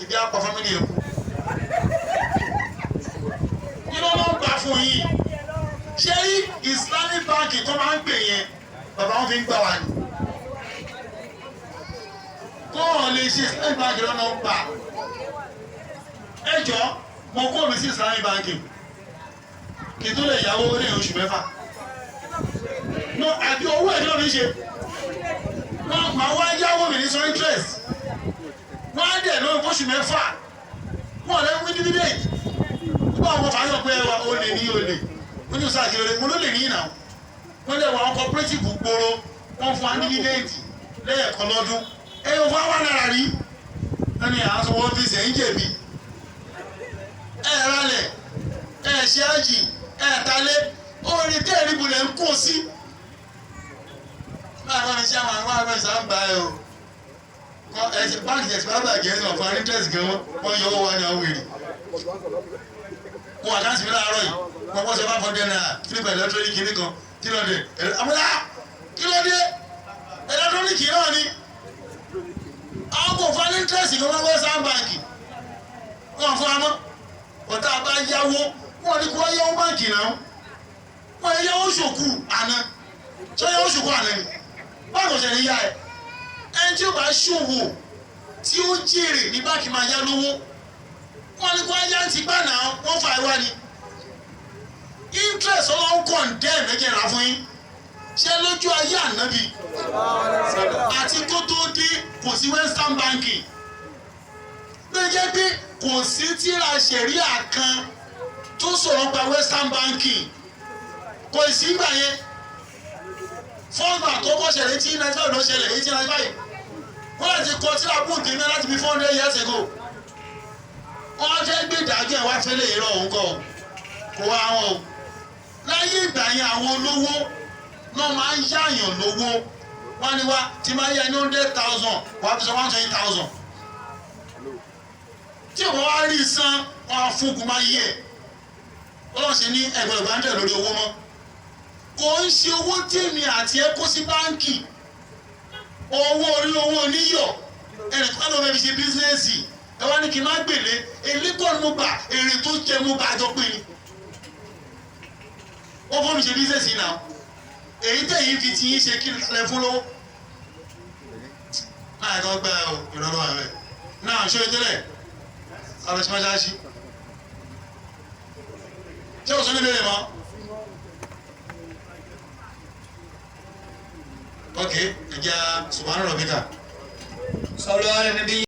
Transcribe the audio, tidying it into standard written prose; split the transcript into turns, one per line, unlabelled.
Ibi apá family ẹ̀ kú. Kí ló ló ń gbà fún yín? Ṣé rí Islamic banking tó máa ń pè yẹn, bàbá wọn fi ń gbà wá ní. Kó o lè ṣe Islamic banking lọ́nà ń gbà. Ẹ jọ, mo kó mi sí Islamic banking kí n tó lè yáwó ní oṣù 6. No, àbí owó ẹ̀ kí ló fi ṣe? Wọ́n máa wá yáwó mi ní sọ interest. Wọ́n á dẹ̀ lóyún fóṣù 6. Wọ́n lè wí dividend. Nígbà wọn fàáyọ̀ pé ẹwà olè ní olè. Wọ́n ní sáà kí lóore, mo ló lè ní ìnà. Wọ́n lè wọ àwọn cooperative gbòòrò, wọ́n fún wa ní dividend lẹ́ẹ̀kan lọ́dún. Ẹ yóò fún wa náírà rí. Wọ́n ní àwọn sọ fi ṣe ń jẹ̀bi. Ẹ ralẹ̀, ẹ ṣe ájì, ẹ talé, orin tẹ́ ẹ̀rí bulẹ̀ ń kó sí. Báwo ni ṣé àwọn àwọn àwọn ìṣà ń bá ẹ o? Báńkì tẹ̀sí bá bàjẹ́ ẹ̀sìn ọ̀fun interest gan wọ́n yọ owó wa ní àwọn èrè. Mo wà káàsì mi láàárọ̀ yìí, mo wọ́n sọ ₦500 three by electronic kìíní kan, kí ló dé? Àmúlá kí ló dé? Electronic náà ni. Àwọn kò fún interest gan wọ́n wọ́n sáà báńkì. Wọ́n fún wa mọ́. Ọ̀tá bá yáwó, wọ́n ní kó wọ́n yáwó báńkì náà. Wọ́n yáwó ṣòkù àná. Ṣé yáwó ṣòkù àná ni? Báwo ṣe ní yá ẹ? Ẹni tí ó bá ṣòwò tí ó jèrè ní báńkì máa yá lówó. Wọ́n ní kó wọ́n yá ti gbà náà, wọ́n fà wá ni. Interest ọlọ́run condemn ẹ̀jẹ̀ rà fún yín. Ṣé lójú ayé ànábì àti kó tó dé kò sí Western banking? Ló jẹ́ pé kò sí tíra ṣẹ̀ríà kan tó sọ̀rọ̀ pa Western banking, kò sí ìgbà yẹn. First bank tó kọ́ ṣẹlẹ̀ 1895 ló ṣẹlẹ̀, 1895. Wọ́n láti kọ tíra bóńtè ní láti bí 400 years ago. Wọ́n fẹ́ gbé ìdájọ́ ẹ̀ wá fẹ́lẹ̀ ìrọ̀ òun kọ́ kó wá wọn o. Láyé ìgbà yẹn, àwọn olówó náà máa ń yáàyàn lówó. Wọ́n ní wá tí máa yá ní 100,000, wàá fi san 120,000. Tí òun wá rí san, wọ́n á fún kó máa yí ẹ̀. Ọlọ́run ṣe ní ẹgbẹ̀rún gbàǹdẹ̀ lórí owó mọ́. Kò ń ṣe owó tèmi àti ẹ kó sí báńkì, owó orí owó oníyọ̀ ẹnìkan ló fẹ́ fi ṣe business. Ẹ wá ní kí n má gbèlé èlé kọ́ ni mo gbà, èrè tó jẹ mo bá jọ pé ni ó fọ́ mi ṣe business náà. Èyí tẹ̀yìn fi ti yín ṣe kí lẹ fún lówó náà kọ́ gbẹ́ o ìrọ̀lọ́ rẹ̀ náà ṣé o tẹ́lẹ̀ kálọ̀ sí mọ́ṣáláṣí. Ṣé o sọ ní ìbéèrè mọ́? Ok, ẹ̀jẹ̀ subhana rabbika.
Sallu ala nabi.